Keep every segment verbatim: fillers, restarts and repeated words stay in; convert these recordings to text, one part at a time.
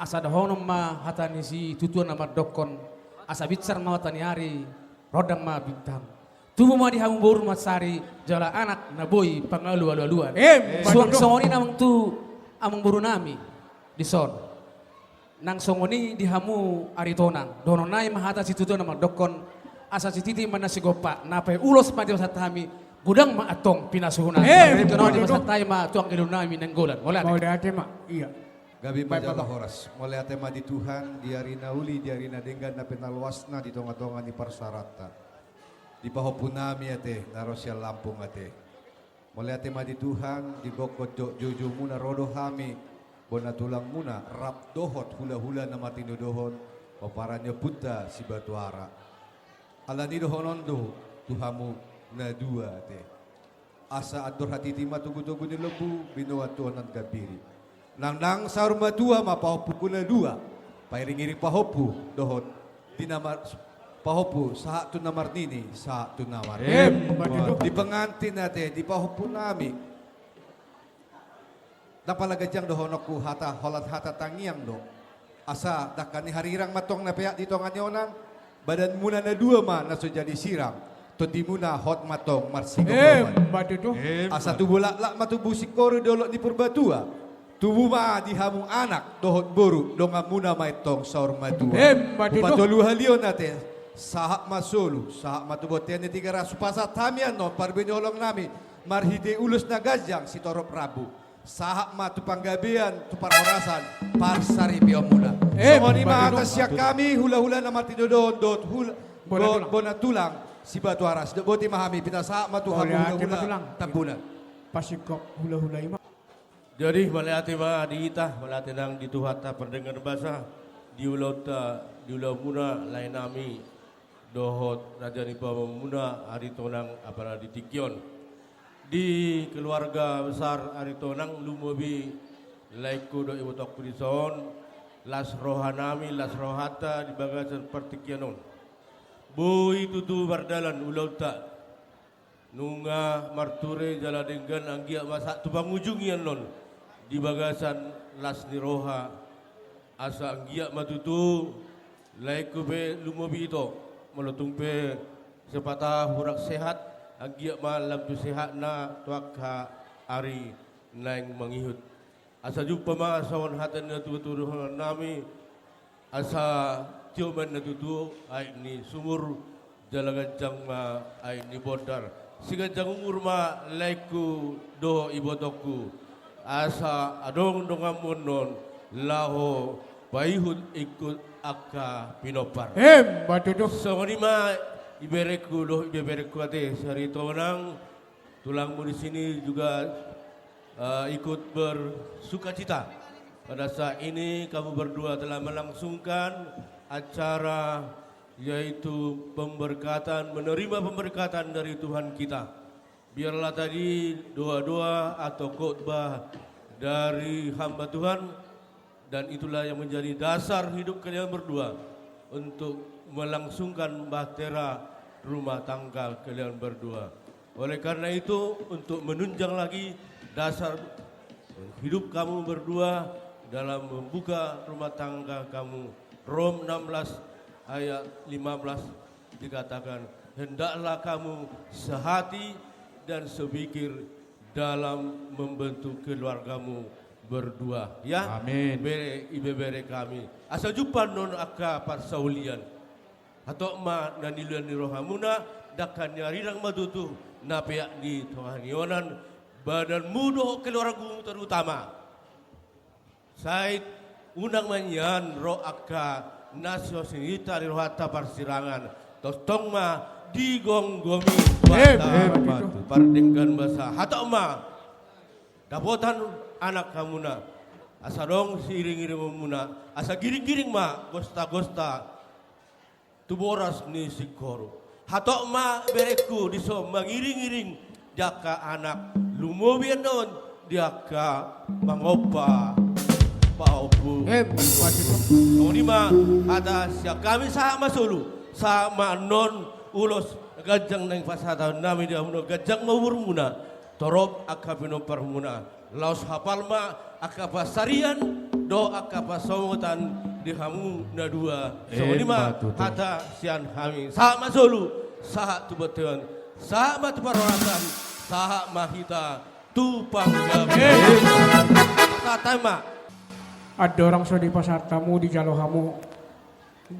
Asa dohonon ma hata ni situatua na mandokkon, asa binsar ma mata ni ari, rondang ma bintang. Tubu ma di hamu boru mansari, jala anak na boi pangalualuan. Emma tutu. Suang songon i nang tu amangboru nami dison. Nang songon i di hamu Aritonang. Dohonon nami ma hata situatua na mandokkon, asa sititi ma na sigompa, na pe ulos ma dipasahat hami, godang ma antong pinasuna. Emma tutu. Dohonon nami ma tu anggi leleng nami Nainggolan. Mauliate. Mauliate ma. Ia. Gabe ma jala horas. Mauliate ma di Tuhan, di ari na uli, di ari na denggan, na pinaloasna di tongatonga ni parsarata. Di pahompu nami ate, na ro sian Lampung ate. Mauliate ma di Tuhan, di gokhon jo-, joujou muna ro do hami, bona tulang muna, rap dohot hulahula na martinodohon, pomparan ni ompunta Sibatuara. Alani dohonon do tu hamu na dua ate. Asa andor hatiti ma togutogu ni lombu, binoan tu onan gambiri. Nangnang saur matua ma pahompuku na dua, pairingiring pahompu dohot di na mar-, pahompu sahat tu na marnini, sahat tu na marnono. Emma tutu. Di pengantin ate, di pahompu nami. Ndang pala ganjang dohononku hata, holan hata tangiang do. Asa dangka ni harirang ma antong na peak di tonga ni onan, badanmuna na dua ma na so jadi sirang, tondimuna hot ma antong marsigomgoman. Emma tutu. Asa tubu laklak ma tubu singkoru di dolok ni Purbatua. Tubu ma di hamu anak dohot boru, donganmuna ma antong saur matua. Emma tutu. Hupatolu halion ate, sahat ma solu, sahat ma tu bontean ni Tiga Ras, hupasahat hami annon parbue ni holong nami, marhite ulos na ganjang sitorop rambu. Sahat ma tu panggabean, tu parhorasan, parsaripeonmuna. Emma tutu. Songon i ma hata sian hami, hulahula na martinodohon dohot hula-, bona bo-, tulang. Bona tulang Sibatuara. Sidok boti ma hami, pinasahat ma tu hamu. Mauliate ma tulang. Hulahula Tambunan. Pasingkop hulahula i ma. Jadi, mauliate ma di hita, mauliate nang di Tuhanta pardenggan basa, di ulaonta, di ulaonmuna, lae nami, dohot raja ni pamoruonmuna, Aritonang, apala di tingki on. Di keluarga besar Aritonang, lumobi laengku dohot ibotongku dison, las roha nami, las rohanta di bagasan partingkian on. Boi tutu mardalan ulaonta. Nunga marture jala denggan, anggiat ma sahat tu pangujungi annon di bagasan las ni roha. Asa anggiat ma tutu laengku pe lumobi ito, molo tung pe sepatah hurang sehat, anggiat ma lam tu sehatna tu angka ari naeng mangihut. Asa jumpa ma songon hata ni natuatua dohonon nami, asa tio ma na tutu aek ni sumur, jala ganjang ma aek ni bondar. Siganjang umur ma laengku dohot ibotongku. Asa adong donganmu annon laho paihut ingkon angka pinompar. Emma tutu. Songon i ma iberengku dohot ibeberengku ate, si Aritonang, tulangmu di sini juga, eh, ikut bersukacita. Pada saat ini kamu berdua telah melangsungkan acara, yaitu pemberkatan, menerima pemberkatan dari Tuhan kita. Biarlah tadi doa-doa atau khotbah dari hamba Tuhan, dan itulah yang menjadi dasar hidup kalian berdua untuk melangsungkan bahtera rumah tangga kalian berdua. Oleh karena itu, untuk menunjang lagi dasar hidup kamu berdua dalam membuka rumah tangga kamu, Rom enam belas ayat lima belas dikatakan, "Hendaklah kamu sehati dan sepikir dalam membentuk keluargamu berdua." Ya? Amin. Bere, ibebere kami. Asa jumpang non angka parsaulian. Hatop ma na niluluan ni rohamuna, dangka ni arirang ma tutu, na peak di tonga ni onan, badanmu dohot keluargamu terutama. Sai unang ma nian ro angka na so sinita di rohanta parsirangan, tongtong ma digomgomi. Em, Tuhanta em, Tuhan. Pardenggan basa. Hatop ma dapotan anak hamuna, asa adong siiring-iringonmuna, asa giring-giring ma gosta-gosta tu boras ni singkoru. Hatop ma berengku dison mangiring-iring di angka anak, lumobi annon di angka mangompa pahompu. Em, Tuhan. Songon i ma hata sian hami, sahat ma solu, sahat ma annon ulos ganjang naeng pasahaton nami di hamuna, ganjang ma umurmuna, torop angka pinomparmuna. Laos hapal ma angka pansarian dohot angka pansamotan di hamu na dua. Songon i ma hata sian hami. Sahat ma solu, sahat tu bontean, sahat ma tu parhorasan, sahat ma hita tu panggabean. Sahat ma. Andorang so dipasahat hamu, dijalo hamu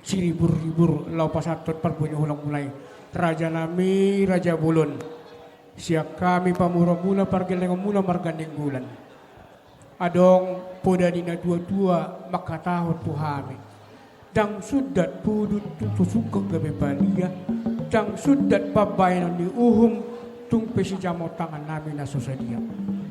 siribur-ribur laho pasahathon parbue ni holong muna i. Raja nami, raja bolon, sian hami pamoruonmuna, pargellengonmuna marga Nainggolan. Adong poda ni na tua-tua manghatahon tu hami: Ndang sundat pudun tung so sungkot gabe balia, ndang sundat pambahenon ni uhum tung pe sijamon tangan nami na so sadia.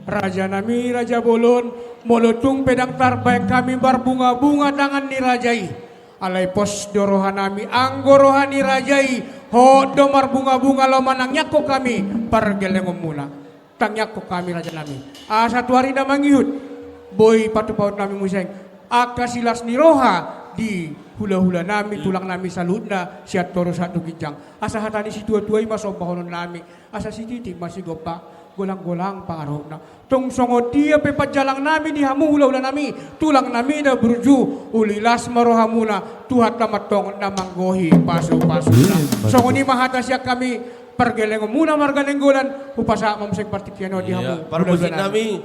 Raja nami, raja bolon, molo tung pe ndang tarbahen hami marbunga-bunga tangan ni raja i, alai pos do roha nami, anggo roha ni raja i hot do marbunga-bunga laho manangiangkon hami pargellengonmuna. Tangiangkon hami, raja nami, asa tu ari na mangihut boi patupaon nami muse angka silas ni roha di hula-hula nami, tulang nami saluhutna, sian toru sahat tu ginjang. Asa hata ni situa-tua i ma sombahonon nami, asa sititi ma sigompa, golang-golang pangarahutna. Tung songon dia pe panjalang nami di hamu hula-hula nami, tulang nami na burju, uli las ma rohamuna, Tuhanta ma antong na manggohi pasu-pasuna. Songon i ma hata sian hami pargellengonmuna marga Nainggolan. Hupasahat ma muse partingkian on di hamu hula-hula nami.